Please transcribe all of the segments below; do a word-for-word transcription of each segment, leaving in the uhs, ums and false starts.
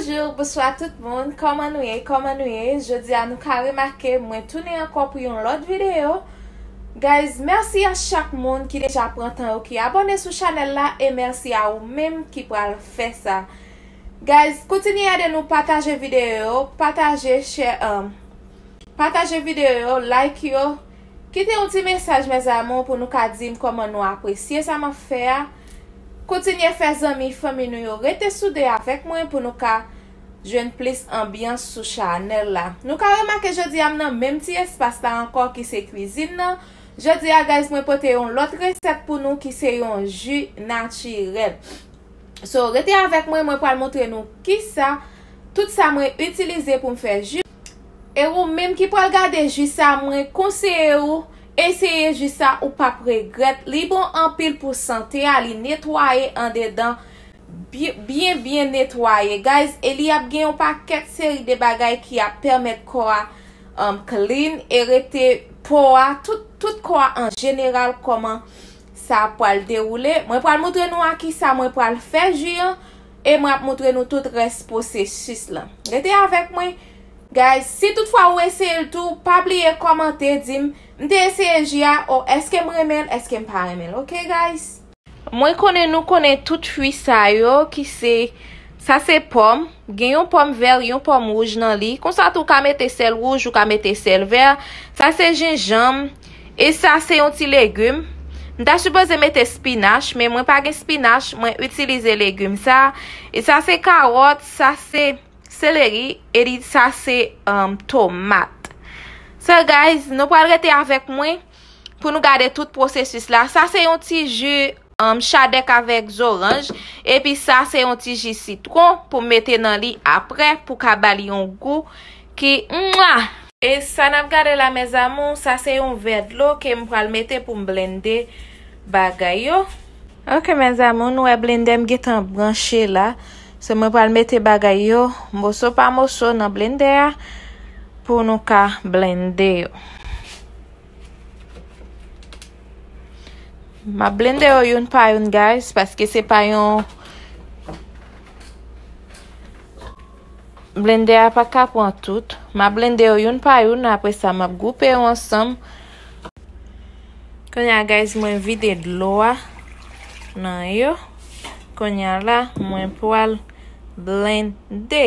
Bonjou, bonswa tout moun. Kòman nou ye? Kòman nou ye? Jodi a nou ka remake mwen tounen ankò pou yon lòt videyo. Guys, mèsi a chak moun ki deja pran tan yo, ki abòne sou chanèl la, e mèsi a ou menm ki pral fè sa. Guys, kontinye ede nou pataje videyo yo, pataje, share, um, pataje videyo yo, like yo. Kite yon ti mesaj, mes amours, pou nou ka di m kòman nou apresye sa m ap fè a. Kontinye fè zanmi, fanmi nou yo rete soude avèk mwen pou nou ka jwenn plis anbyans sou chanèl la. Nou ka remake jodi a m nan menm ti espas la ankò ki se kwizin nan. Jodi a, guys, mwen pote yon lòt resèt pou nou ki se yon ji natirèl. So, rete avèk mwen, mwen pral montre nou kisa, tout sa mwen itilize pou m fè ji. E ou menm ki pral gade ji sa, mwen konseye ou eseye ji sa, ou p ap regrèt. Li bon anpil pou sante a, li netwaye andedan, byen, byen, byen netwaye, guys. E li ap gen yon pakèt seri de bagay ki ap pèmèt kò a, um, clean e rete po a, tout, tout kò a an jeneral, kòman sa pral dewoule. Mwen pral montre nou a kisa mwen pral fè ji an, e mwen ap montre nou tout rès pwosesis lan. Rete avèk mwen, guys. Si toutfwa ou eseye l tou, pa bliye kòmante, di m, m te eseye ji a, o èske m renmen l, èske m pa renmen l, oke, guys? Mwen konnen nou konnen tout fwi sa yo ki se, sa se pòm, gen yon pòm vè, yon pòm wouj nan li. Konsa tou ou ka mete sèl wouj, ou ka mete sèl vè. Sa se jenjanm, e sa se yon ti legim. M ta sipoze mete spinach, men mwen pa gen spinach, mwen itilize legim sa. E sa se kawòt, sa se seleri, e li, sa se, um, tomat. So, guys, nou pral rete avèk mwen pou nou gade tout pwosesis la. Sa se yon ti ji, um, chadèk avèk zoranj. Epi sa se yon ti ji sitwon pou m mete nan li apre pou ka ba li yon gou ki mwa! E sa n ap gade la, mes amours, sa se yon vè dlo ke m pral mete pou m blende bagay yo. Oke, mes amours, nou wè blendè m gentan branche la. So, mwen pral mete bagay yo moso pa moso nan blendè a pou nou ka blende yo. M ap blende yo youn pa youn, guys, paske se pa yon blendè a pa ka pran tout. M ap blende yo youn pa youn, apre sa m ap gwoupe yo ansanm. Kounye a, guys, mwen vide dlo a nan yo. Kounye a la, mwen pral blende.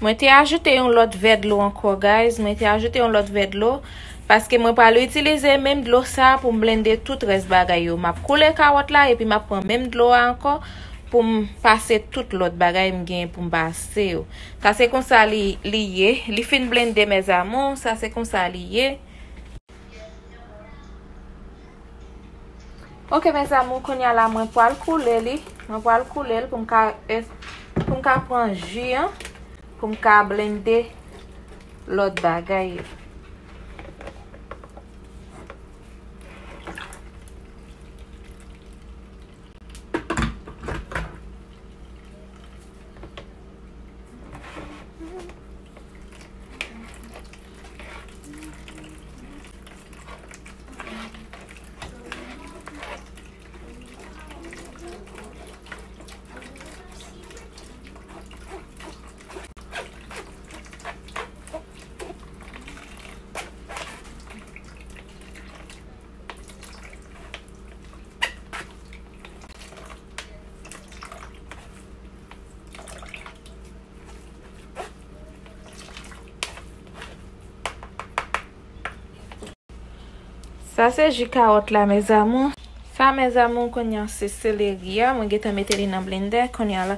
Mwen te ajoute yon lòt vè dlo ankò, guys. Mwen te ajoute yon lòt vè dlo paske mwen pral itilize menm dlo sa a pou m blende tout rès bagay yo. M ap koule kawòt la epi m ap pran menm dlo a ankò pou m pase tout lòt bagay m gen pou m pase yo. Sa se konsa li, li ye. Li fin blende, mes amours. Sa se konsa li ye. Oke, mes amours, kounye a la, mwen pral koule li. Mwen pral koule l pou m ka, pou m ka pran ji an, pou m ka blende lòt bagay yo. Sa se ji kawòt la, mes amours. Sa, mes amours, kounye a se seleri a. Mwen gentan mete li nan blendè. Kounye a la,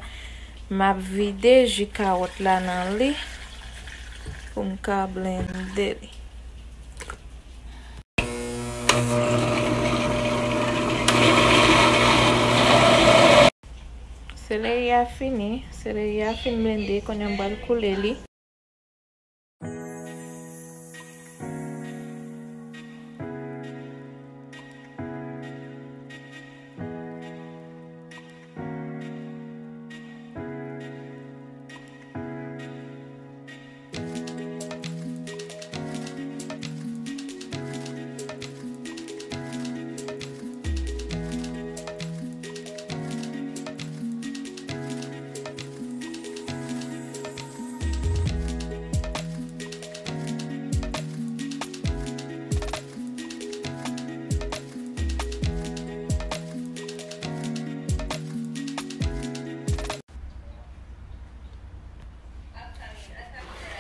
m ap vide ji kawòt la nan li pou m ka blende li. Seleri a fini. Seleri a fin blende. Kounye a m pral koule li.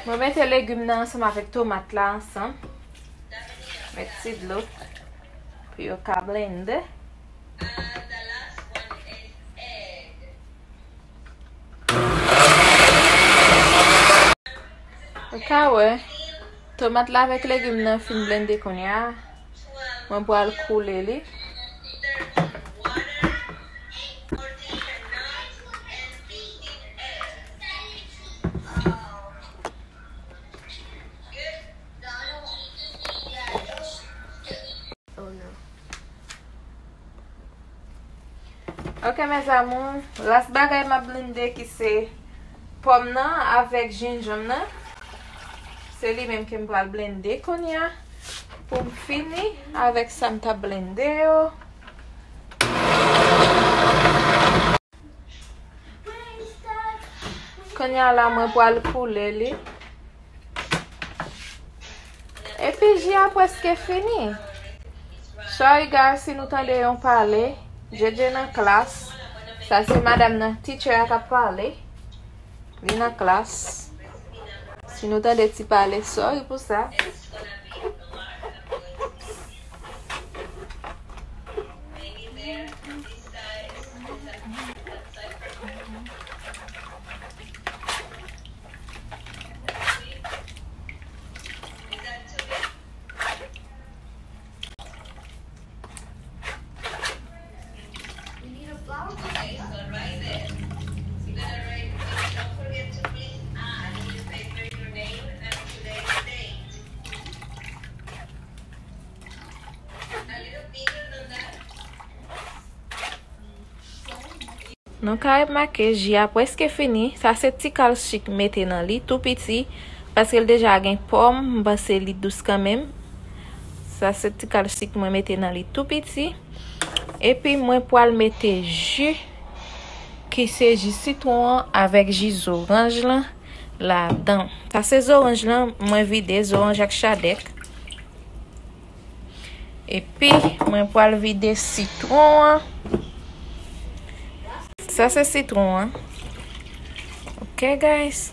Mwen mete legim nan ansanm avèk tomat la ansanm. Met ti dlo pou yo ka blende. Ou ka wè, tomat la avèk legim nan fin blende kounye a. Mwen pral koule li. Oh non. Ok, mes amours, last bagay m ap blende ki se pòm nan avèk jenjanm nan. Se li menm ke m pral blende kounye a pou m fini avèk sa m t ap blende yo. Kounye a la, mwen pral koule li. Epi ji a prèske fini. Sorry guys, si nou tande yon pale, J J nan klas. Sa se madanm nan, teacher a k ap pale. Li nan klas. Si nou tande ti pale, sorry pou sa. Nou ka remake ji a prèske fini. Sa se ti kal sik m mete nan li, tou piti, paske l deja gen pòm, m panse li dous kanmenm. Sa se ti kal sik mwen mete nan li tou piti. Epi mwen pral mete ji ki se ji sitwon an avèk ji zoranj lan ladan. Sa se zoranj lan, mwen vide zoranj ak chadèk. Epi, mwen pral vide sitwon an. Sa se sitwon an. Ok, guys.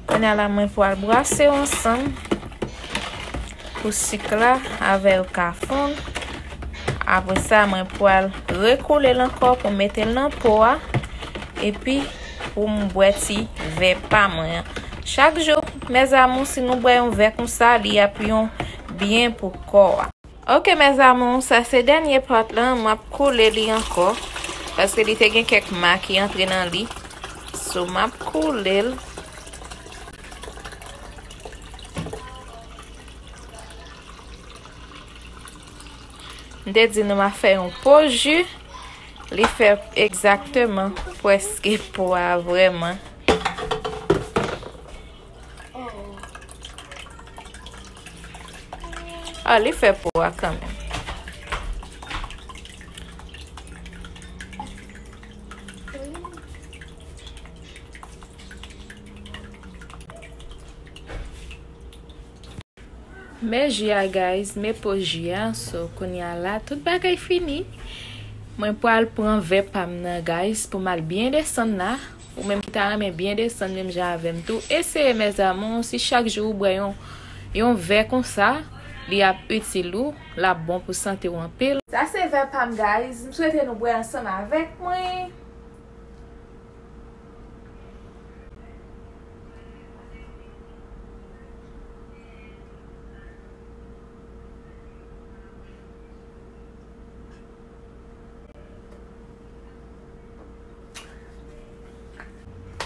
Kounye a la, mwen pral brase yo ansanm pou sik la avè yo ka fonn. Apre sa, mwen pral rekoule l ankò pou mete l nan po a. Epi, pou m bwè ti vè pa mwen an. Chak jou, mes amours, si nou bwè yon vè konsa, li ap yon byen pou kò a. Ok, mes amours, sa se dènye part lan, m ap koule li ankò, paske li te gen kèk ma ki antre nan li. So, m ap koule l. M te di nou m ap fè yon po ji, li fè egzakteman prèske po a vrèman. Ah, li fè po a kanmenm. Men ji a, guys, men po ji a. So, kounye a la, tout bagay fini. Mwen pral pran vè pa m nan, guys, pou m al byen desann la. Ou menm ki ta renmen byen desann menm jan avè m tou, eseye, mes amours, si chak jou ou bwè yon, yon vè konsa, li ap itil ou, l ap bon pou sante w anpil. Sa se vè pa m, guys. M swete nou bwè ansanm avèk mwen.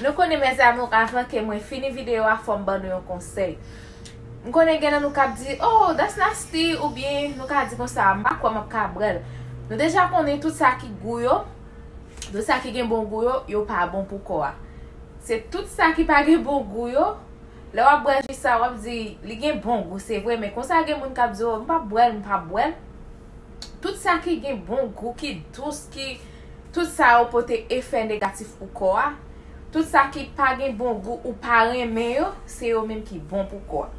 Nou konnen, mes amours, avan ke mwen fini videyo a, fò m ban nou yon konsèy. M konnen gen nan nou k ap di, "Oh, that's nasty," oubyen nou ka di konsa, "M pa kwè m ap ka bwè l." Nou deja konnen tout sa ki gou yo, tout sa ki gen bon gou yo, yo pa bon pou kò a. Se tout sa ki pa gen bon gou yo, lè w ap bwè ji sa, w ap di, "Li gen bon gou, se vre," men konsa gen moun k ap di, "Oh, m p ap bwè l, m p ap bwè l." Tout sa ki gen bon gou, ki dous, ki, tout sa yo pote efè negatif pou kò a. Tout sa ki pa gen bon gou ou pa renmen yo, se yo menm ki bon pou kò a.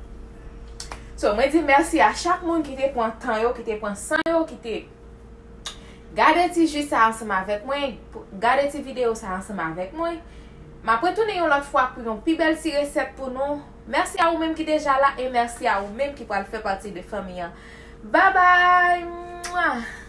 So, mwen di mèsi a chak moun ki te pran tan yo, ki te pran san yo, ki te gade ti ji sa ansanm avèk mwen, gade ti videyo sa ansanm avèk mwen. M ap retounen yon lòt fwa pou yon pi bèl ti resèt pou nou. Mèsi a ou menm ki deja la e mèsi a ou menm ki pral fè pati de fanmi an. Bye bye! Mwah!